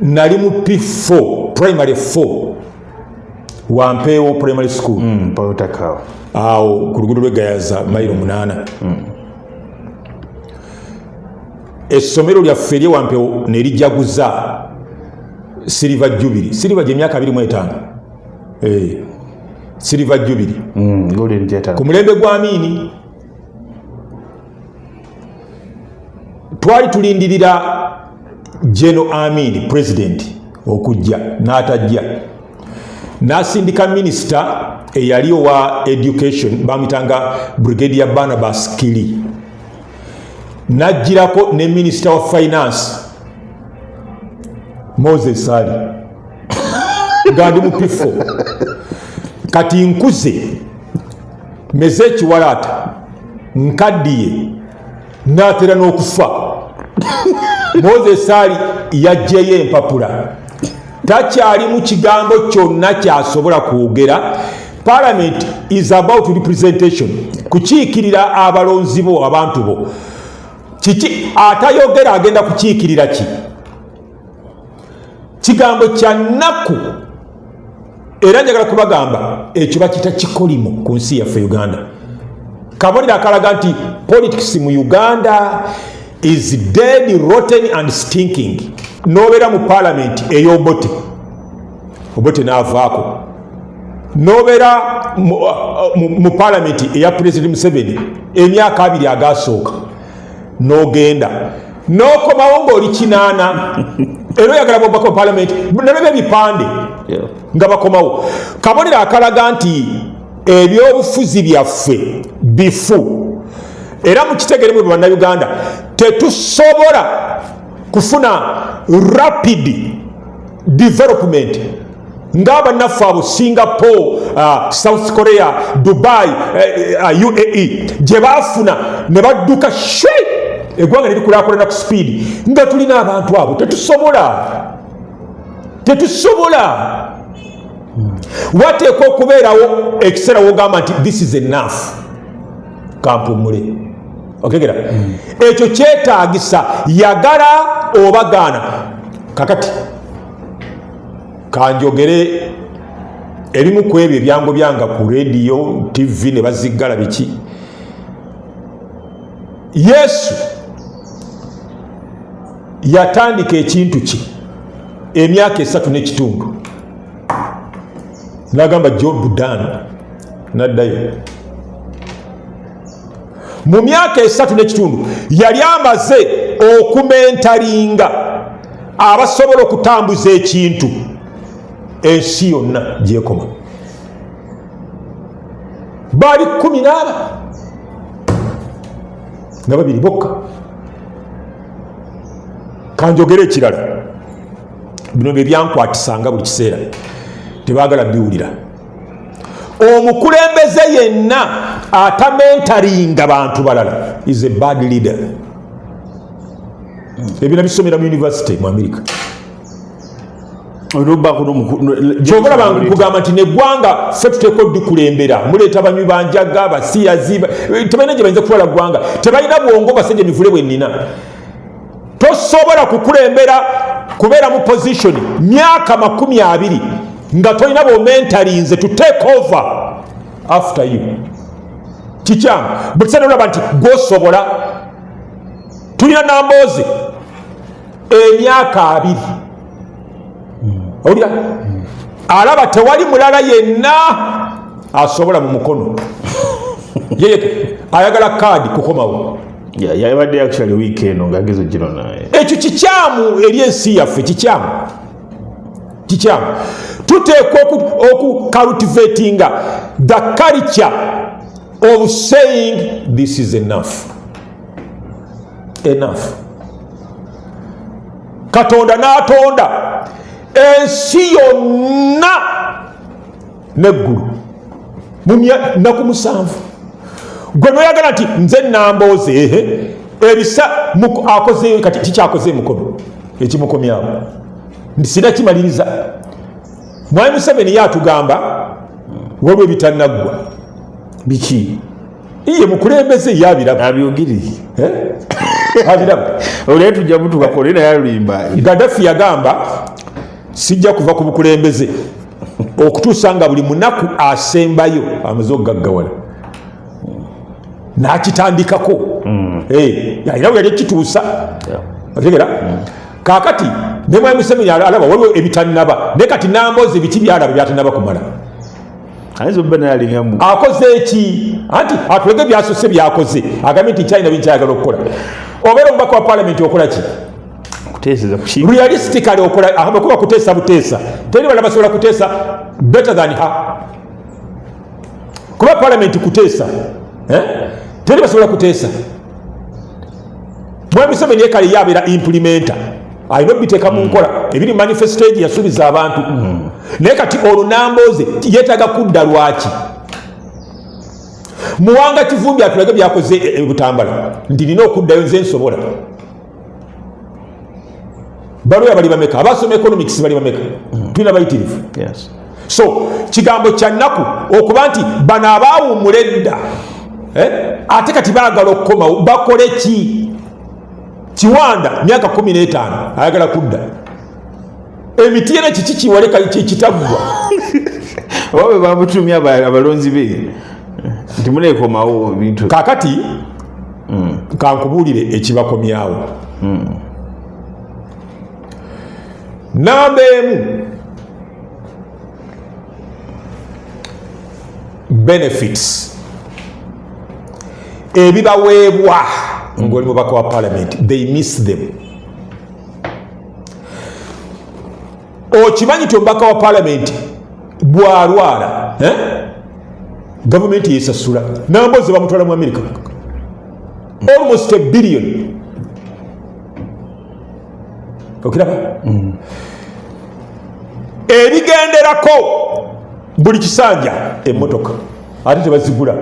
Nali mu P4, primary 4, Wampeewo Primary School. Pawutakawo. Awo ku luguudo lw'egayaza mayiro 8. Essomero lyaffe eryewampeewo ne lijaguza Silver Jubilee. Silver gyemyaka 25. Silver Jubilee. Golden Theatre. Ku mulembe gwa Amiini twali tulindirira Geno Amini president okujja, n'atajja, n'asindika minisita eyali owa education, bamuyitanga Brigadier Barnabas Kili, n'ajjirako ne minisita wa finance Moses Ali, nga ndi mu P4. Kati nkuze, meze ekiwalaata, nkaddiye, naatera n'okufa. Moses Ali yajjeyo empapula, takyalimu kigambo kyonna kyasobola kwogera. Parliament is about representation, kukiikirira abalonzi bo, abantu bo. Kiki atayogera agenda kukiikirira ki? Kigambo kya nnaku. Era njagala kubagamba ekyo bakita kikolimo ku nsi yaffe Uganda, kabonero akalaga nti politics mu Uganda is dead, rotten and stinking. Nobeera mu parliament ey'Obote, Obote n'avaako, nobeera mu parliament eya President Museveni emyaka 20 agasooka, n'ogenda n'okomawo ng'oli 80, era oyagala bwobaka mu parliament. Nalabye ebipande nga bakomawo. Kabonero akalaga nti ebyobufuzi byaffe bifu. Era mukitegeremu, bannayuganda, tetusobola kufuna rapid development ng'abannaffe abo Singapore, South Korea, Dubai, UAE gye baafuna ne badduka shwe, eggwanga nerikulakulana ku speed nga tulina abantu abo. Tetusobola, tetusobola. Wateekwa okubeerawo ekiseera wogamba nti this is enough, kampumule. Okegera ekyo kyetaagisa, yagala oba gaana. Kakati kanjogere ebimu ku ebyo ebyango byanga ku rediyo, TV ne baziggala. Biki? Yesu yatandika ekintu kye emyaka 3 n'ekitundu, nagamba job done, naddayo. Mu myaka 3 n'ekitundu yali amaze okumentoringa abasobola okutambuza ekintu ensi yonna gyekoma. Baali kumi n'aba nga babiri bokka. Kanjogere ekirala, bino bye byankwatisanga buli kiseera, tebaagala biwulira. Omukulembeze yenna atamentoringa bantu balala is a bad leader. Ebyo nabisomera mu university mu America. Kyova nkugamba nti neggwanga ffe tuteeka oddikulembera. Muleeta banywi banjaga, basiyazi, tebalina gye bayinza kutwala ggwanga, tebalina bwongo. Basajja mivule bwe nnina, tosobola kukulembera, kubeera mu position myaka 20 nga tolina bwomentorinze to take over after you. Kikyamu. Buli kiseera olaba nti gwosobola. Tulina Nambooze emyaka 20, owulira alaba tewali mulala yenna asobola mu mukono yeye, ayagala kaadi kukomawo. Yabadde actually week eno ng'ageza gino naye. Ekyo kikyamu eri ensi yaffe, kikyamu, kikyamu. Tuteekwa okucultivatinga the culture of saying this is enough, enough. Katonda n'atonda ensi yonna neggulu mu nnaku 7. Gwe noyagala nti nze Nambooze, ehe ebisa akoze kati kikyakoze emukono ekimukomyawo nti sina kimaliriza. Mwami Museveni ye atugamba waliwo ebitanaggwa. Biki? Iye mukulembeze, ye abiraba. Abyogere. Eh? Abiraba. Olwo tujja mutuukako naye naye alulimba. Gaddafi yagamba, sijja kuva ku bukulembeze okutuusa nga buli munaku asembayo amaze okugaggawala. N'akitandikako. Alina bwe yali ekituusa. Otegera? Kaakati ne Mwami Museveni alaba waliwo ebitannaba, naye kati Nambooze biki byalaba byatannaba kumala? Ayinza obba naye alingamu. Akoze eki? Anti atulege byasose byakoze, agambye nti nkyalina binkyayagala okukola. Obeera omubaka wa palamenti okola ki? Kuteeseza ku Realistically okola kuba kuteesa buteesa. Teri balala basobola kuteesa better than her, kuba palamenti kuteesa, eh? Teri basobola kuteesa. Mwami Museveni ye kale yabeera implementer, alina obiteeka mu nkola ebiri manifesto egi yasuubiza abantu. Naye kati olwo Nambooze yeetaaga kudda lwaki? Muwanga Kivumbi atulage byakoze e Butambala nti nina okuddayo, nze nsobola. Balooya bali bameka? Abasoma economics bali bameka? Tulina bayitirivu. So kigambo kya nnaku okuba nti bano abaawummula edda, eh? Ate kati baagala okukomawo bakole ki? Kiwanda myaka 15 ayagala kudda emiti era kiki kiwaleka kitaggwa? Oba bwe bamutumye abalonzi be nti muneekomawo bintu. Kakati kankubuulire ekibakomyawo. Namba 1, benefits ebibaweebwa ng'oli mubaka wa parliament, they miss them. Okimanyi nti omubaka wa parliament bw'alwala, eh? Gavumenti yesasula. Nambooze bamutwala mu America, almost a billion. Okiraba? Ebigenderako buli kisanja, emmotoka ate tebazigula.